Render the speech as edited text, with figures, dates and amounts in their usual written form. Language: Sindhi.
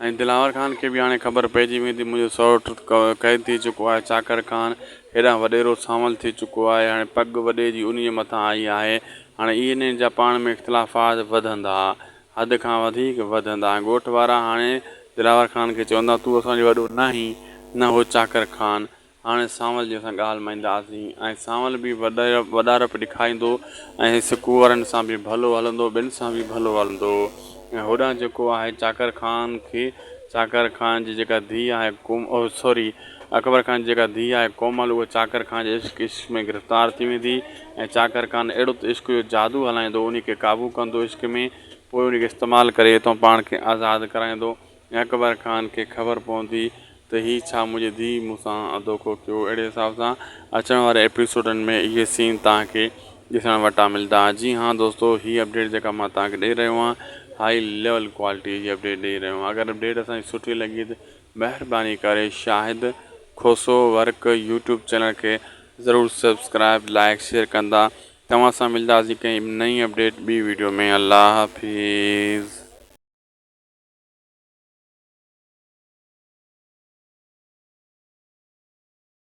۽ دلاور خان کي به هاڻي خبر پئجي ويندي منهنجو سئوٽ قيد ٿي چڪو آهي چاڪر خان هيڏانهن وڏيرو سانول ٿي چڪو آهي هاڻي پڳ وڏي جي انهيء مٿان آئي آهي هاڻي انهن جا پاڻ ۾ اختلافات وڌندا حد کان وڌيڪ وڌندا ۽ ڳوٺ وارا هاڻي دلاور خان کي چوندا تون اسان جو وڏو ناهين نه هو چاڪر خان هاڻي سانول جي اسان ڳالهه مڃينداسين ۽ سانول به وڏارپ ڏيکاريندو ۽ سڪو وارن سان به ڀلو هلندو ٻين سان به ڀلو هلندو ۽ هوڏانهن جيڪو آهي چاڪر خان کي چاڪر خان جي جيڪا ڌيء آهي ڪوم سوري اڪبر خان جي جيڪا ڌيء آهي ڪومل اها چاڪر خان جي عشق عشق ۾ گرفتار ٿي ويندي ۽ چاڪر خان اهڙو ته عشق جو جادو هلائيندو انهي کي قابو ڪندو عشق ۾ پوء انهي کي استعمال ڪري اتان پاڻ کي آزاد ڪرائيندو ۽ اڪبر خان کي خبر پوندي ته هي ڇا منهنجي ڌيء مون سان دوکو ڪيو اهڙي حساب سان اچڻ واري ايپيسوڊن ۾ اهي سين توهان کي ڏسڻ وٽان ملدا جي ها دوستو هي اپڊيٽ جيڪا مان توهان کي ڏئي رهيو آهيان هائي ليول ڪوالٽي جي اپڊيٽ ڏئي رهيو آهيان اگر اپڊيٽ اسان جي سٺي لڳي ته مهرباني ڪري Shahid Khoso work YouTube channel کي ضرور سبسڪرائب لائڪ شيئر ڪندا توهان سان ملداسين ڪنهن نئين اپڊيٽ ٻي ويڊيو ۾ الله حافظ.